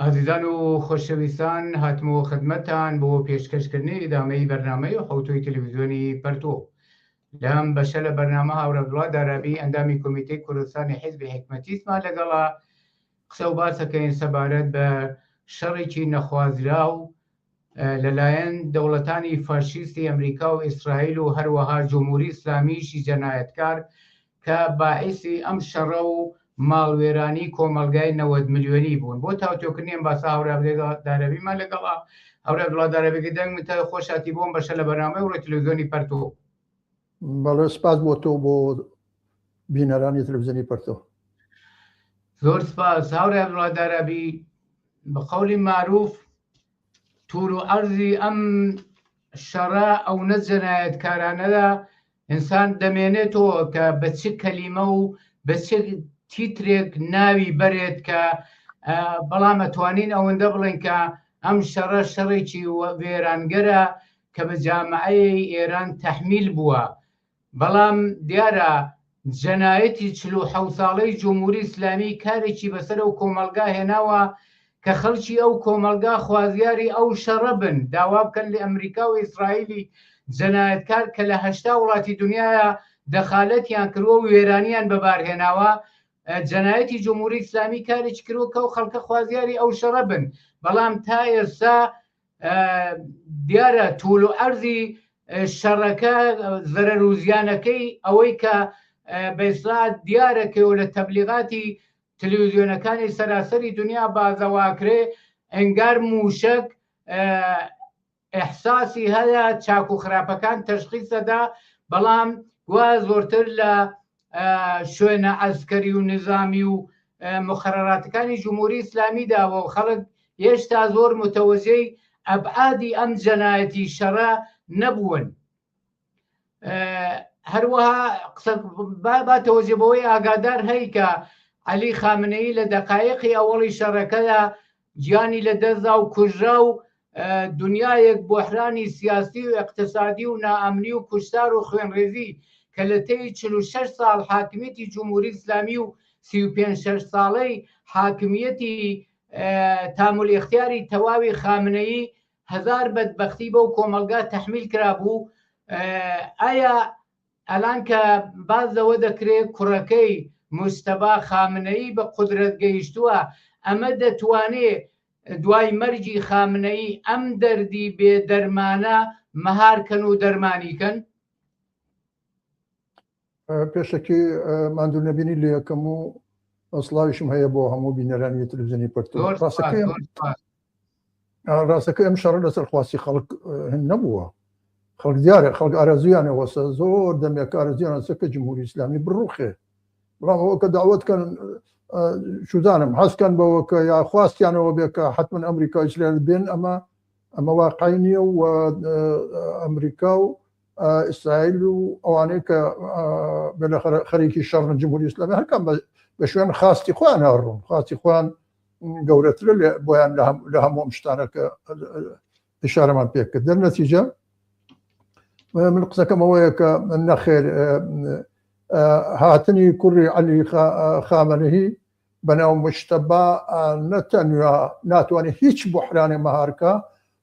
ئازیزان و خۆشەویستان هاتمەوە خدمەتتان بۆ پێشکەشکردنی ئیدامەی بەرنامەی حەوتووی تەلەڤیزیۆنی پەرتۆ. لەم بەشە لە بەرنامە هاوڕێ عەبدوڵا دارابی ئەندامی کۆمیتەی کوردستانی حیزبی حیکمەتیستمان لەگەڵە قسە و باسەکەین سەبارەت بە شەڕێکی نەخوازراو لەلایەن دەوڵەتانی فاشیستی ئەمریکا و ئیسرائیل و هەروەها جمهوری ئیسلامیشی جەنایەتکار کە باعیسی ئەم شەڕە و ماڵوێرانی کۆمەڵگای 90 ملیۆنی بوون. بۆ تاوتوێکردنی ئەم باسە هاوڕێ عەبدوڵا دارابیمان لەگەڵە. هاوڕێ عەبدوڵا دارابی گە دەنگ متە خۆش هاتی بۆ ئەم بەشە لە بەرنامەی وڕێ تلویزیۆنی پەرتۆ. بەڵێ سپاس بۆ تۆ بۆ بینەرانی تلویزیۆنی پەرتۆ. زۆر سپاس هاوڕێ عەبدوڵا دارابی بە قەولی مەعروف تور و عەرزی ئەم شەڕە ئەونە جەنایەتکارانەدا ئینسان دەمێنێتەوە کە بە چ کەلیمە و بە چ تیترێک ناوی بەرێت کە بەڵام ئەتوانین ئەوەندە بڵێن کە ئەم شەڕە شەڕێکی وێرانگەرە کە بە جامعەی ئێران تەحمیل بووە بەڵام دیارە جەنایەتی 47 ساڵەی جمهوری ئیسلامی کارێکی بەسەر ئەو کۆمەڵگا هێناوە کە خەڵکی ئەو کۆمەڵگا خوازیاری ئەو شەڕە بن داوا بکەن لە ئەمریکا و ئیسرائیلی جەنایەتکار کە لە 80 وڵاتی دنیاە دەخالەتیان کردووە و وێرانیان بەبارهێناوە جەنایەتی جمهوری ئیسلامی کارێکی کردووە کە ئەو خەڵکە خوازیاری ئەو شەڕە بن بەڵام تا ئێستا دیارە تول و عەرزی شەڕەکە زەرەر و زیانەکەی ئەوەی کە بەسا دیارەکەەوە لە تەبلیغاتی تلویزیۆنەکانی سەراسەری دنیا بازەواکرێ ئەنگار موشک ئەحساسی هەیە چاک و خراپەکان تەشخیسەدا بەڵام گوا زۆرتر لە شوێنە عەسکەری و نظامی و مخەرەراتەکانی جمهوری ئیسلامی داوە و خەڵک هێشتا زۆر متەوەجێی ئەبعادی ئەم جەنایەتی شەڕە نەبوون. هەروەها قسە با تەوەجێ بەوەی ئاگادار هەی کە عەلی خامنەیی لە دەقایقی ئەوەڵی شەڕەکەدا گیانی لە دەستدا و کوژرا و دنیایەک بۆحرانی سیاسی و ئیقتسادی و نائەمنی و کوشتار و خوێنڕێزی کە لە تەی 46 ساڵ حاکمیەتی جمهوری ئیسلامی و 35 شەش ساڵەی حاکمیەتی تامل ئیختیاری تەواوی خامنەیی هەزار بەدبەختی بەو کۆمەڵگا تەحمیل کرابوو ئایا ئەلان کە باس لەوە دەکرێت کوڕەکەی مجتەبا خامنەیی بە قودرەت گەیشتووە، ئەمە دەتوانێ دوای مەرگی خامنەیی ئەم دەردی بێ دەرمانە مەهار کەن و دەرمانی کەن؟ پێشەکی ماندوو نەبینی لێ یەکەم و سڵاویشم هەیە بۆ هەموو بینەرانی تلویزیۆنی پەرتۆ. ڕاستەکەی ڕاستەکە ئەم شەڕە لەسەر خواستی خەڵک هەن نەبووە خەڵک دیارە خەڵک ئارەزویانە وەسە زۆر دەمێک ئارەزویان سەکە جمهوری ئیسلامی بڕوخێ بەڵام ئەوە کە داوت کەن چوزانم حەزکەن بەوە کە یا خواستیانەوە بێ کە حتمما ئەمریکا ئیسرائیل بێن ئەمە ئەمە واقعی نییە و ئەمریکا و ئیسرائیل و ئەوانەی کە خەریکی شەڕن جمهوری ئیسلامی هەرکام بە شوێن خواستی خۆیان هەڕوون خواستی خۆیان گەورەترە بۆیان لە هەموو ئەم شتانە کە ئشارەمان پێکرد دەر نەتیجە من قسەکەم ئەوەیە کە نەخێر هاتنی کوڕی عەلی خامەنەیی بەناو مشتەبا نەتەنیا ناتوانێت هیچ بحرانێ مەهارکە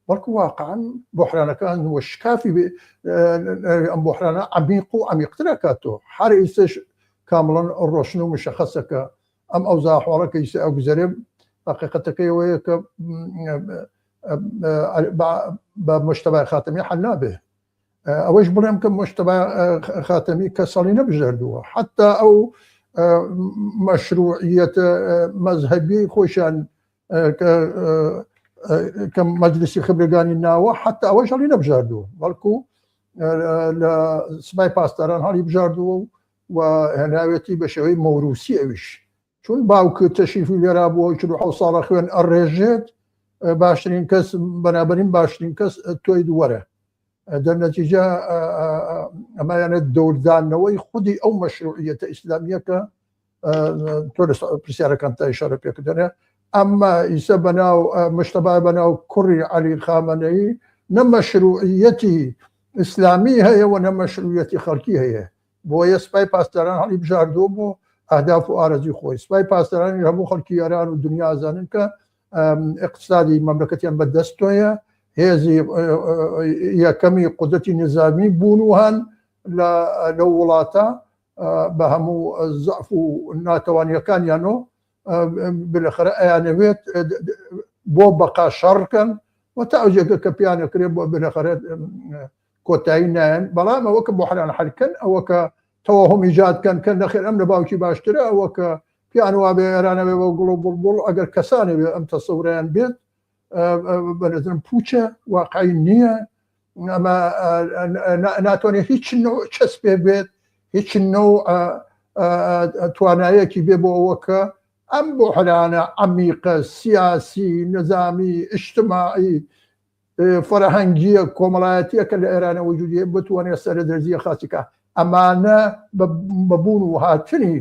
بەڵکو واقعا بحرانەکان و شکافی ئەم بحرانە عمیق و عمیقترەکاتەوە هەر ئیستش کامڵەن ڕۆشن و مشەخەسەکە ئەم ئەوزا حۆڵە کە ئیستا ئەگوزەرێ حەقیقەتەکەی ئەوەیە کە بە مشتەبای خاتەمی حل نابێ ئەوەش بڵێم کە مشتەبا خاتەمی کە ساڵی نەبژاردووە حتا ئەو مەشروعیەت مەزهەبی خۆشیان کە مەجلسی خبرەگانی ناوە حتا ئەوەش هەڵی نەبژاردووە بەڵکو لە سپای پاسداران هەڵی بژاردووە و و هێناوێتی بە شێوەی مەوروسی ئەویش چون باوک تەشریفی لێرا بووە 47 ساڵە خوێن ئەڕێژێت باشترین کەس بەنابەرین باشترین کەس تۆی دووەرە دەرنەتیجە ئەمایانە دەوردانەوەی خودی ئەو مەشروعیەتە ئیسلامیەکە تۆ پرسیارەکان تا ئیشارە پێکردنە ئەمما ئیسە بەناو مشتەبا بەناو کوڕی عەلی خامەنەیی نە مەشروعیەتی ئیسلامی هەیە و نە مەشروعیەتی خەڵکی هەیە بۆیە سپای پاسداران هەڵی بژاردووە بۆ ئەهداف و ئارەزوی خۆی سپای پاسدارانی هەموو خەڵکی ئێران و دنیا زانن کە اقتصادی مەملەکەتیان بە دەستۆیە هێزی یەکەمی قودرەتی نظامی بوون و هەن لە لەو وڵاتە بە هەموو زەعف و ناتەوانیەکانیانەوە بالاخرە ئەیانەوێت بۆ بەقا شەڕکەن و تا ئەو جێگە کە پیانەکرێت بۆ بالاخرە کۆتایی نایەن بەڵام ئەوە کە بۆحران حەلکەن ئەوە کە تەوەهم ئیجاد کەن کە نەخێر ئەم لە باوکی باشترە ئەوە کە پیان وابێ ئێرانەوێ بە گوڵ و بوڵبوڵ ئەگەر کەسانێ بێ ئەم تەسەوریان بێت بە نظرم پوچە واقعی نییە ئەمە ناتوانێت هیچ نوع چەسپێ بێت هیچ نوع توانایەکی بێ بۆ ئەوە کە ئەم بۆحرانە عمیقە سیاسی نظامی اجتماعی فەرهەنگییە کۆمەڵایەتییە کە لە ئێرانە وجودی هەیە بتوانێت سەرە دەرزیە خاسی کە ئەمانە بە بوون و هاتنی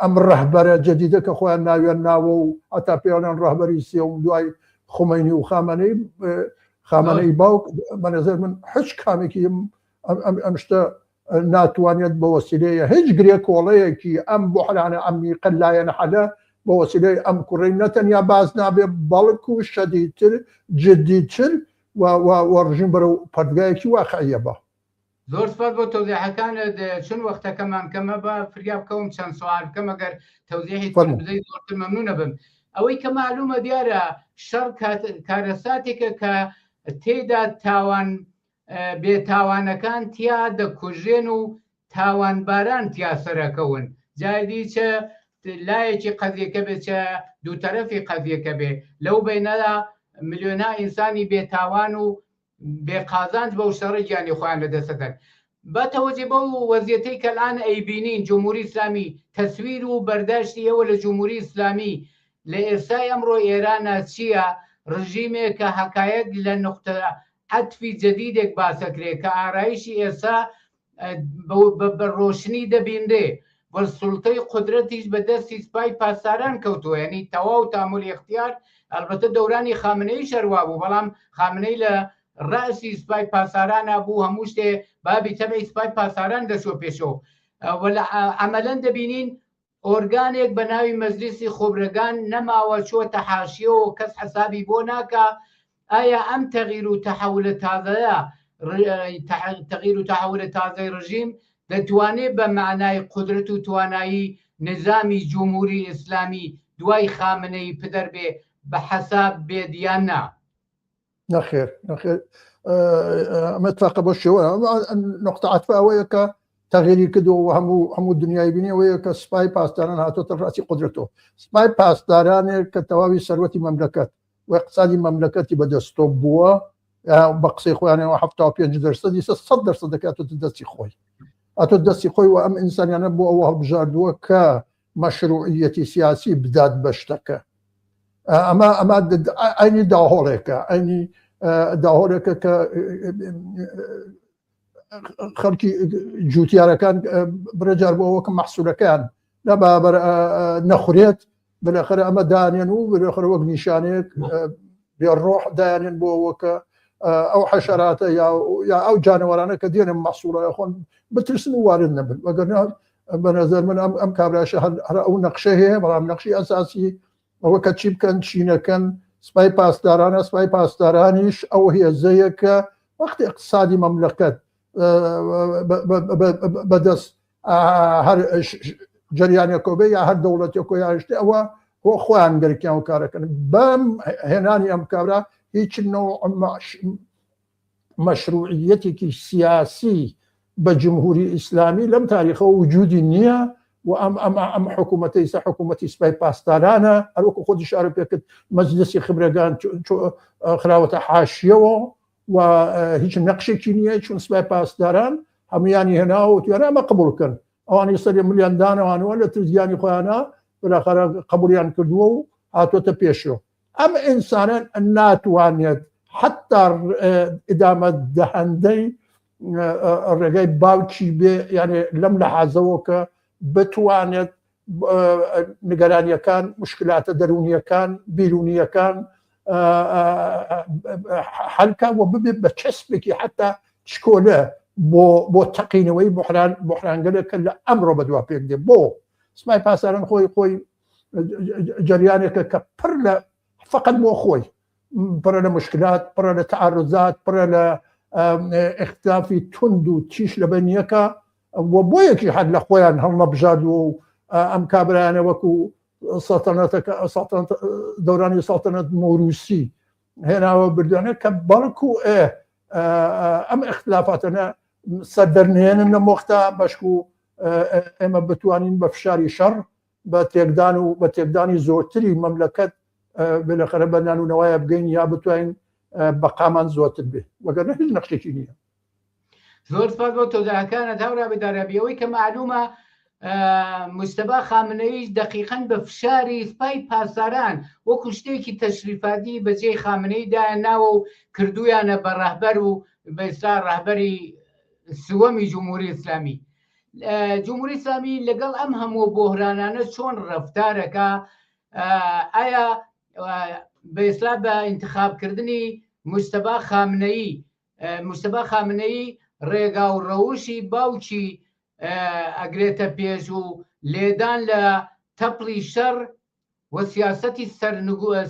ئەم ڕەهبەرە جەدیدە کە خۆیان ناویان ناوە و هەتا پێڵێن ڕەهبەری سێوم دوای خومەینی و خامەنەی خامەنەی باوک بە نظر من هیچ کامێکی ئەم شتە ناتوانێت بە وەسیلەیە هیچ گرێ کۆڵەیەکی ئەم بوحرانە عەمیقە لایەنحەلە بە وەسیلەی ئەم کوڕەی نەتەنیا باس نابێ بەڵکو شەدیدتر جدیتر و و ڕژیم بەرەو پەرتگایەکی واقعیە بە. زۆر سپاس بۆ تەوزیحەکانت چون وەختەکەمان کەمە با فریا بکەوم چەند سوال بکەم ئەگەر تەوزیحی تر فەرموو. بدەی زۆرتر مەمنونە بم ئەوەی کە معلومە دیارە شەڕ کارەساتێکە کە تێدا تاوان بێتاوانەکان تیا دەکوژرێن و تاوانباران تیا سەرەکەون جا ئیدی چ لایەکی قەزیەکە بێ چە دوو تەرەفی قەزیەکە بێ لەو بەینەدا ملیۆنا ئینسانی بێتاوان و بێ قازانج بەو شەڕە گیانی خۆیان لەدەست دەدەن بە تەوەجێ بەو وەزیەتەی کە الان ئەیبینین جمهوری ئیسلامی تەسویر و بەرداشتی ئێوە لە جمهوری ئیسلامی لە ئێستای ئەمڕۆ ئێرانە چییە ڕژیمێکە حەکایەت لە نوقتە عەتفی جەدیدێک باسەکرێ کە ئارایشی ئێستا بە ڕۆشنی دەبینرێ و سوڵتەی قودرەتیش بە دەستی سپای پاسداران کەوتووە یعنی تەواو تامول اختیار ئەلبەتە دەورانی خامنەیی شەروا بوو بەڵام خامنەی لە ڕەسی سپای پاسدارانا بوو هەموو شتێ بابی تەبعی سپای پاسداران دەچوە پێشەوە و لە عەمەلەن دەبینین ئۆرگانێک بە ناوی مەجلیسی خوبرەگان نەماوە چۆتە حاشیەوە کەس حەسابی بۆ ناکا ئایا ئەم تەغیر و تەحەولە تازەیە تەغیر و تەحەولە تازەی ڕژیم دەتوانێ بە مەعنای قودرەت و توانایی نزامی جمهوری ئیسلامی دوای خامنەیی پدەر بێ بە حەساب بێت یان نا؟ نەخێر نەخێر ئەمە تاقە بۆ شێوە نقطە عەتفە ئەوەیە کە تەغیری کردو و هەموو هەموو دنیای بینی ئەوەیە کە سپای پاسداران هاتۆتە ڕاسی قدرەتەوە سپای پاسدارانێک کە تەواوی سەروەتی مەملەکەت و اقتصادی مەملەکەتی بەدەستۆ بووە بە قسەی خۆیانەوە 75 دەرسەدی 100 دەرسەد دەکاتۆتە دەستی خۆی ئەتۆ دەستی خۆی و ئەم ئینسانیانە بۆ ئەوە هەڵبژاردووە کە مەشروعیەتی سیاسی بدات بە شتەکە ئەمە ئەمە ئەینی داهۆڵێکە ئەینی داهۆڵێکە کە خەڵکی جوتیارەکان بڕێجار بۆ وەکە مەحسوولەکەیان لە بابەر نەخورێت بلەخەرە ئەمە دانێن و بلەخەرە وەک نیشانەیەک بێ ڕۆح دایانێن بۆ وەکە ئەو حەشەراتە یا یا ئەو جانەوەرانە کە دێنم مەحسوڵە خۆن بترسن و وارد نەبن وەگەرنا بە نظر من ئەم ئەم کابراشە هەر ئەو نەقشە هەیە بەڵام نەقشی ئەساسی ئەوە کە چی بکەن چی نەکەن سپای پاسدارانە سپای پاسدارانیش ئەو هێزەیە کە وەختی اقتصادی مەملەکەت بەدەست هەر جریانێکۆ بێ یا هەر دەوڵەتێکۆ یا شتێ ئەوە هۆ خۆیان گەرکیان و کارەکەن بەم هێنانی ئەم کابرا هیچ نوع مەشروعیەتێکی سیاسی بە جمهوری ئیسلامی لەم تاریخەوە وجودی نییە و ئەم ئەم ئەم حکوومەتە ئیستا حکوومەتی سپای پاسدارانە هەروەکو خۆت ئیشارە پێ کرد مەجلسی خبرەگان خراوەتە حاشیەوە و هیچ نەقشێکی نییە چون سپای پاسداران هەمویانی هێناوە و توێنە ئەمە قبول بکەن ئەوانی سەری ملیان دانەوانەوە لە ترس گیانی خۆیانە بالاخرە قبولیان کردووە و هاتۆتە پێشەوە ئەم ئینسانە ناتوانێت حتا ئیدامە دەهەندەی ڕێگای باوکی بێ یانێ لەم لە حازەوە کە بتوانێت نیگەرانیەکان مشکلاتە دەرونیەکان بیرونیەکان حلکە و ببێت بە چەسپێکی حتا چکۆلە بۆ بۆ تەقینەوەی بحران بحرانگەلێک کە لە ئەمڕۆ بەدوا پێک دێ بۆ سپای پاسداران خۆی خۆی جەریانێکە کە پڕ لە فقط بۆ خۆی پڕە لە مشکلات پڕە لە تعرضات پڕە لە اختلافی توند و تیش لە بەنیەکە و بۆ یەکی هەر لە خۆیان هەڵنەبژاردووە و ئەم کابرایانە وەکو سەڵتەنەتەکە سەڵتەنەت دەورانی سەڵتەنەت مۆروسی هێناوە بردوانە کە بەڵکو ئێ ئەم اختلافاتەنە سەر دەرنێنن لە مۆختا بەشک و ئێمە بتوانین بە فشاری شەڕ بە تێکدان و بە تێکدانی زۆرتری مەملەکەت بلەخەرە بە نان و نەوایە بگەین یا بتوانین بەقامان زۆرتر بێ وەگەر هیچ نەخشێکی نییە. زۆر سپاس بۆ تۆزاکانت هاورا بەدارابی ئەوەی کە معلومە مجتەبا خامنەییش دەقیقەن بە فشاری سپای پاسداران وەکو شتێکی تەشریفاتی بەجێی خامنەی دایان ناوە و کردویانە بە ڕەهبەر و بەسا ڕەهبەری سوەمی جمهوری ئیسلامی جمهوری ئیسلامی لەگەڵ ئەم هەموو بۆهرانانە چۆن ڕەفتارەکە ئایا بەئێستا بە ئینتخابکردنی مجتەبا خامنەیی مجتەبا خامنەیی ڕێگا و ڕەوشی باوکی ئەگرێتە پێش و لێدان لە تەپڵی شەڕ و سیاسەتی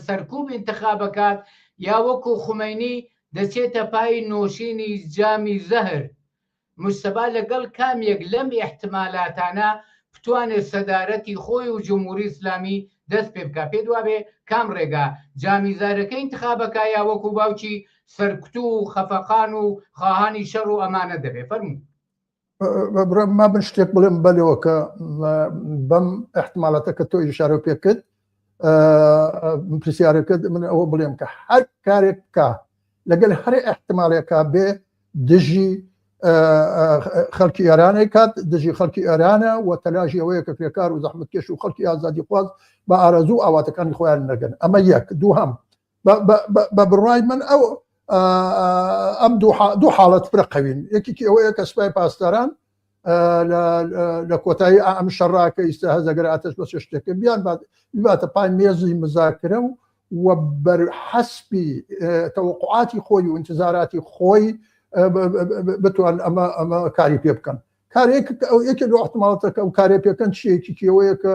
سەرکوب ئینتخابەکات یا وەکو خومەینی دەچێتە پای نۆشینی جامی زەهر مجتەبا لەگەڵ کام یەک لەم ئیحتمالاتانە بتوانێ سەدارەتی خۆی و جمهوری ئیسلامی دەست پێ بکا؟ پێت وابێ کام ڕێگا جامی زارەکە ئینتخابەکا یا وەکوو باوکی سەرکوتوو و خەفەقان و خواهانی شەڕ و ئەمانە دەبێ؟ فەرموو. برا ما بن شتێک بڵێم بەلەوە کە بەم احتمالاتە کە تۆ ئیشارە پێ کرد پرسیارەکەت من ئەوە بڵێم کە هەر کارێک بکە لەگەل هەر احتمالێکا بێ دژی خەڵکی ئێرانێک کات دژی خەڵکی ئێرانە و تەلاشی ئەوەیە کە کرێکار و زەحمەتکێش و خەڵکی ئازادیخواز بە ئارەزوو و ئاواتەکانی خۆیان نەگەن ئەمە یەک دووهەم بە بڕای من ئەو ئەم دوو حاڵەت فرە قەوین یەکێکی ئەوەیە کە سوپای پاسداران لە کۆتایی ئەم شەڕا کە ئیستا هەزەگەر ئاتەش بە شتێکە بیان باتە پای مێزی مزاکرە و و بەر حەسبی تەوەقعاتی خۆی و انتظاراتی خۆی بتوان ئەمە ئەمە کاری پێ بکەن کارێک ئەو یەکێک لە احتمالاتەکە ئەو کارێ پێکەن چیەکی کێوەیە کە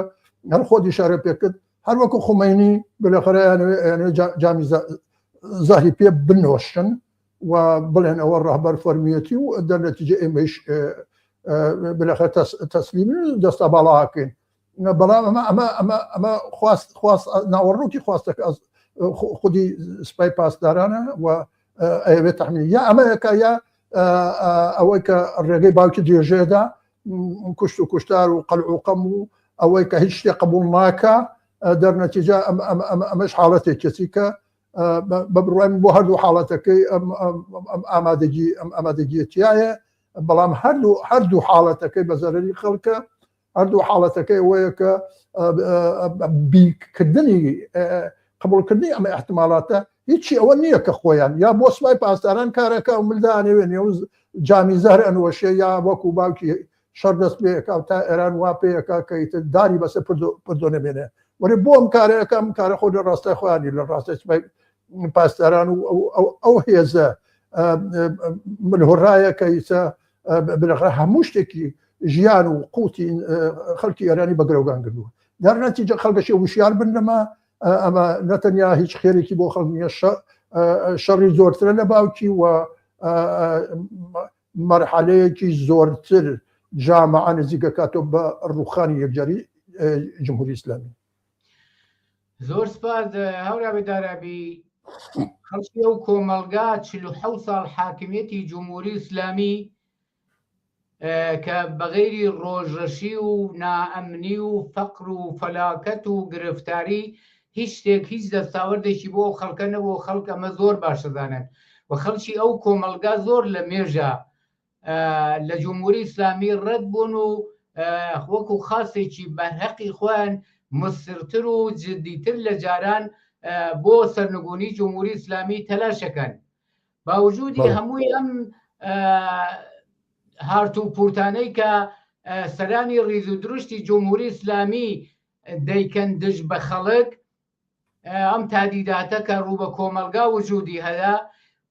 هەر خۆت ئیشارە پێکرد هەر وەکو خومەینی بلەخەرە جامی زەهری پێ بنۆشن و بڵێن ئەوە ڕەهبەر فەرمیەتی و دەرنەتیجە ئێمەش بلەخەر تەسلیم دەستە باڵاکەین بەڵام ئەمە ئەمە ئەمە ئەمە خواست خواست ناوەڕۆکی خواستەکە خودی سپای پاسدارانە و ئەیەوێت تحمیل یا ئەمەیەکە یا ئەوەی کە ڕێگەی باوکی درێژەدا کوشت و کوشتار و قەلع و قەم و ئەوەی کە هیچ شتێک قبول ناکە دەرنەتیجە ئەمەش حاڵەتێکێتی کە بە بڕوای من بۆ هەردوو حاڵەتەکەی ئەم ئامادەگی ئەم ئامادەگیەتیایە بەڵام هەردوو هەردوو حاڵەتەکەی بە زەرری خەڵکە هەردوو حاڵەتەکەی ئەوەیە کە بیکردنی قبولکردنی ئەمە احتمالاتە هیچی ئەوە نییە کە خۆیان یا بۆ سوپای پاسداران کارەکە و ملدانەوێنێ و جامی زەهر ئەنوەشێ یا وەکو باوکی شەڕ دەست پێکا و تا ئێران وا پێکا کە ئیتر داری بەسەر پردۆ نەمێنێ وەرێ بۆ ئەم کارەکە ئەم کارە خۆ لە ڕاستای خۆیانی لە ڕاستای سوپای پاسداران و ئەو هێزە ملهوڕایە کە ئیسە بلەخرە هەموو شتێکی ژیان و قوتی خەڵکی ئێرانی بە گرەوگان کردووە دەر نەتیجە خەڵکەشی وشیار بن لەمە ئەمە نەتەنیا هیچ خێرێکی بۆ خەڵک نییە شەڕی زۆرترە لە باوکی و مەرحەلەیەکی زۆرتر جامعە نزیکەکاتەوە بە ڕوخانی یەکجاری جمهوری ئیسلامی. زۆر سپاس هاورابێ دارابی خەڵکی ئەو کۆمەڵگا 47 ساڵ حاکمیەتی جمهوری ئیسلامی کە بەغەیری ڕۆژڕەشی و نائەمنی و فەقر و فەلاکەت و گرفتاری هیچ شتێک هیچ دەستاوەردێکی بۆ ئەو خەڵکە نەبوو خەڵک ئەمە زۆر باش دەزانن و خەڵکی ئەو کۆمەڵگا زۆر لە مێژە لە جمهوری ئیسلامی ڕەت بوون و وەکو خاصێکی بەرهەقی خۆیان مسرتر و جدیتر لە جاران بۆ سەرنگونی جمهوری ئیسلامی تەلاشەکەن باوجودی هەمووی ئەم هارت و پورتانەی کە سەرانی ڕیز و درشتی جمهوری ئیسلامی دەیکەن دژ بە خەڵک ئەم تادیداتە کە ڕوو بە کۆمەڵگا وجودی هەیە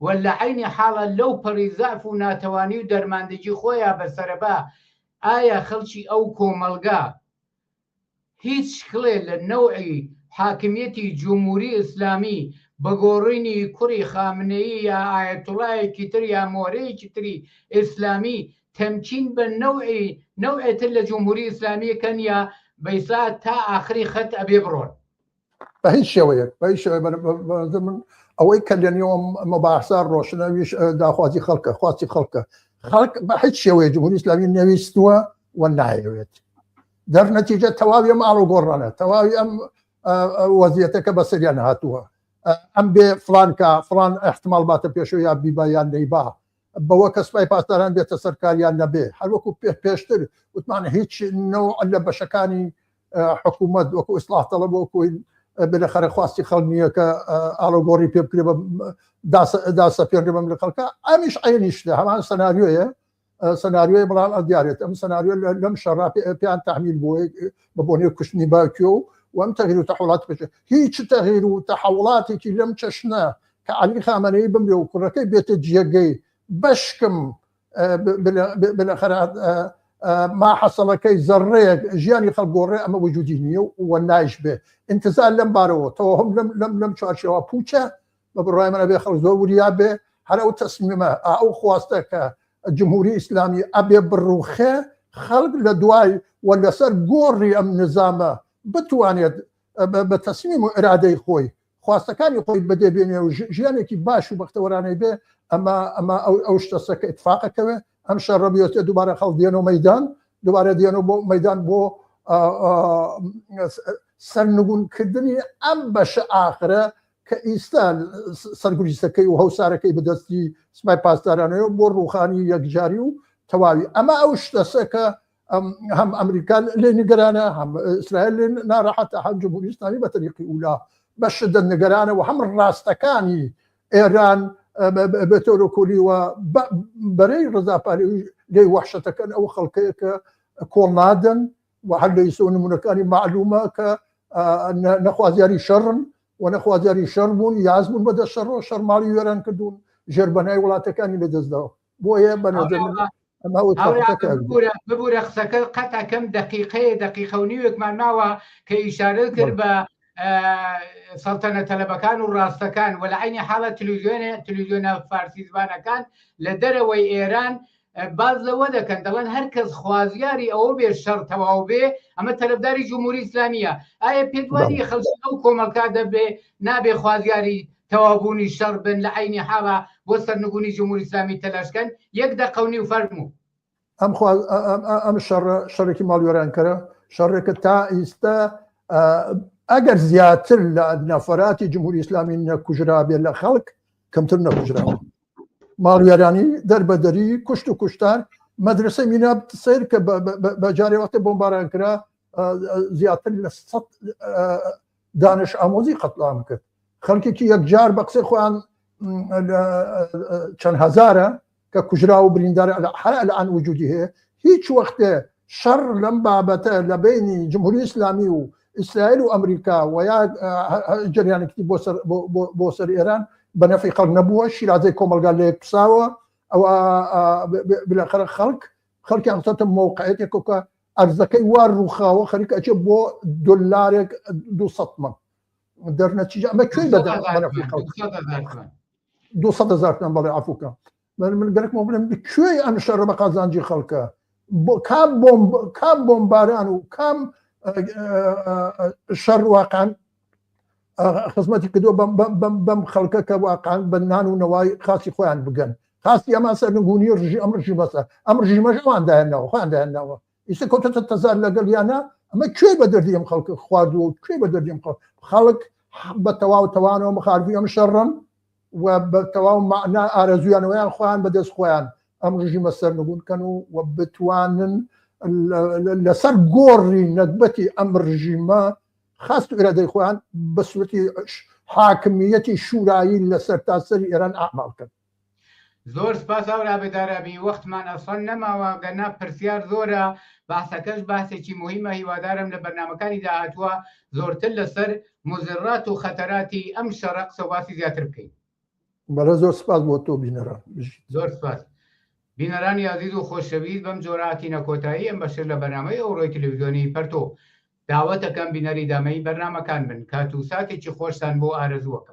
و لە عینی حاڵە لەو پەڕی زەعف و ناتەوانی و دەرماندگی خۆیان بەسەرەبا ئایا خەڵکی ئەو کۆمەڵگا. هیچ شکڵێ لە نەوعی حاکمیەتی جمهوری ئیسلامی بە گۆڕینی کوڕی خامنەیی یا ئایەتوڵایەکی تر یا مۆرەیەکی تری ئیسلامی تەمکین بە نەوعی نەوعێ تر لە جمهوری ئیسلامی کەن یا بەیسا تا ئاخری خەت ئەبێ بڕۆن؟ بە هیچ شێوەیەک بە هیچ شێوەیەک من ئەوەی کە لە نێو مەباحسا ڕۆشنەویش داخوازی خەڵکە خواستی خەڵکە خەڵک بە هیچ شێوەیە جمهوری ئیسلامی نەویستووە و نایەوێت دەرنەتیجە تەواوی ئەم ئاڵوگۆڕانە تەواوی ئەم وەزیەتەکە بەسەریان هاتووە ئەم بێ فلانکە فلان احتمال باتە پێشەوە یا بیبا یان نەیبا بەوە کە سوپای پاسداران بێتە سەرکاریان نەبێ هەروەکو پێشتر وتمان هیچ نەوع لە بەشەکانی حکوومەت وەکو ئیسلاح تەڵەب وەکو بلەخەرە خواستی خەڵک نییە کە ئاڵۆگۆڕی پێ بکرێ بە داسەپێنرێ بەم لە خەڵکە ئەمیش عینیش لە هەمان سەناریۆیە سەناریۆی بەڵام ئەو دیارێت ئەم سەناریۆ لەم شەڕا پێیان تحمیل بووە بە بۆنەی کوشتنی باوکیۆ و ئەم تەغیر و تەحوڵات پێش هیچ تەغیر و تەحوڵاتێکی لەم چەشنە کە عەلی خامنەیی بمرێ و کوڕەکەی بێتە جێگەی بەشکم بلەخەرە ما حەسەڵەکەی زەڕەیەک ژیانی خەڵک گۆڕێ ئەمە وجودی نییە و نایش بێ انتظار لەم بارەوە تەوەهم لەم لەم لەم چوارچێوە پوچە بە بڕوای من ئەبێ خەڵک زۆر وریا بێ هەر ئەو تەسمیمە ئەو خواستە کە جمهوری ئیسلامی ئەبێ بڕوخێ خەڵک لە دوای و لەسەر گۆڕی ئەم نظامە بتوانێت بە تەسمیم و ئرادەی خۆی خواستەکانی خۆی بەدێ بێنێ و ژیانێکی باش و بەختەوەرانەی بێ ئەمە ئەمە ئەو ئەو شتەسە کە ئیتفاقەکەوێ ئەم شەڕە بیۆتێ دووبارە خەڵک دێنەوە مەدان دووبارە دێنەوە بۆ مەدان بۆ سەرنگونکردنی ئەم بەشە ئاخرە کە ئیستا سەرگوریسەکەی و هەوسارەکەی بەدەستی سپای پاسدارانەوە بۆ ڕوخانی یەکجاری و تەواوی ئەمە ئەو شتەسە کە هەم ئەمریکا لێ نیگەرانە هەم ئیسرائیل لێ ناڕەحەتە هەم جمهوری ئیسلامی بە تەریقی ئولا بە شدە نیگەرانە و هەم ڕاستەکانی ئێران بە تۆر و کولی و بەرەی ڕەزا پەهلەوی لێی وەحشەتەکەن ئەو خەڵکەیە کە کۆڵ نادەن و هەر لە ئیسۆ نمونەکانی معلومە کە نەخوازیاری شەڕن و نەخوازیاری شەڕ بوون یاز بوون بەدە شەڕۆ شەڕ ماڵی وێران کردوون ژێربەنای وڵاتەکانی لەدەستداوە بۆیە بە نظر من ئەمە ئەو اتفاقەتە ببورە ببورە قسەکە قەت ئەکەم دقیقەیە دقیقە و نیوێکمان ماوە کە ئیشارەت کرد بە سەڵتەنە تەلەبەکان و ڕاستەکان و لە عینی حاڵە تلویزیۆنە تلویزیۆنە فارسی زبانەکان لە دەرەوەی ئێران باز لەوە دەکەن دەڵێن هەر کەس خوازیاری ئەوە بێ شەڕ تەواو بێ ئەمە تەرەفداری جمهوری ئیسلامیە ئایا پێت وانی خەڵکی ئەو کۆمەڵکا دەبێ نابێ خوازیاری تەواوبوونی شەڕ بن لە عەینی حاڵا بۆ سەرنگونی جمهوری ئیسلامی تەلاش کەن یەک دەقە و نیو فەرموو. ئەم ئەم شەڕە شەڕێکی ماڵوێرانکەرە شەڕێکە تا ئیستا ئەگەر زیاتر لە نەفەراتی جمهوری ئیسلامی نەکوژرابێ لە خەڵک کەمتر نەکوژراوە ماڵوێرانی دەربەدەری کوشت و کوشتار مەدرسەی مینا سیر کە بە جارێ وەختێ بۆمباران کرا زیاتر لە دانش ئامۆزی قەتڵام کرد خەڵکێکی یەکجار بە قسەی خۆیان چەند هەزارە کە کوژرا و بریندار هەر الان وجودی هەیە هیچ وەختێ شەڕ لەم بابەتە لە بینی جمهوری ئیسلامی و ئیسرائیل و ئەمریکا و یا جریانێکی بۆ سەر بۆ سەر ئێران بە نەفی خەڵک نەبووە شیرازەی کۆمەڵگا لە یەک پساوە ئەوە بلەخەرە خەڵک خەڵکیان خستۆتە مەوقعێتێکەوە کە ئەرزەکەی وا ڕووخاوە خەریکە ئەچێ بۆ دۆلارێک 200 تمەن دەرنەتیجە ئەمە کوێی بە نەفی خەڵک 200 هزار تمەن بەڵێ عەفوکە من من گەرەکمەوە بڵێم کوێی ئەم شەڕە بە قازانجی خەڵکە بۆ کام بۆم کام بۆمباران و کام شەڕ واقعا خزمەتی کردووە بەم خەڵکە کە واقعا بە نان و نەوای خاصی خۆیان بگەن خاصی ئەمان سەرنگونی ڕژی ئەم ڕژیمەسە ئەم ڕژیمەش ئەوان دایانەوە خۆیان دایانەوە ئیستا کەوتەتە تەزاد لەگەڵ یانە ئەمە کوێ بە دەردی ئەم خەڵک خواردووە و کوێ بە دەردی ئەم خەڵک خەڵک بە تەواو تەوانەوە مخالفی ئەم شەڕن و بە تەواو مەعنا ئارەزوویانەوەیان خۆیان بەدەست خۆیان ئەم ڕژیمە سەرنگون کەن و و بتوانن لەسەر گۆڕی نەگبەتی ئەم ڕژیمە خواست و ئیرادەی خۆیان بە سوورەتی حاکمیەتی شورایی لە سەرتاسەری ئێران ئەعمال کەن. زۆر سپاس هاورابێ دارابی وەختمان ئەسڵەن نەماوە گەرنا پرسیار زۆرە باسەکەش باسێکی موهیمە هیوادارم لە بەرنامەکانی داهاتووە زۆرتر لەسەر مزرات و خەتەراتی ئەم شەڕە قسە و باسی زیاتر بکەین. بەڵێ زۆر سپاس بۆ تۆ بینەران بژیت. زۆر سپاس. بینەرانی ئازیز و خۆشەویست بەم جۆرە هاتینە کۆتایی ئەم بەشە لە بەرنامەی ئەوڕۆی تلویزیۆنی پەرتۆ. داوەتەکەم بینەری دامەی بەرنامەکان بن. کات و ساتێکی خۆشتان بۆ ئارەزووەکەم.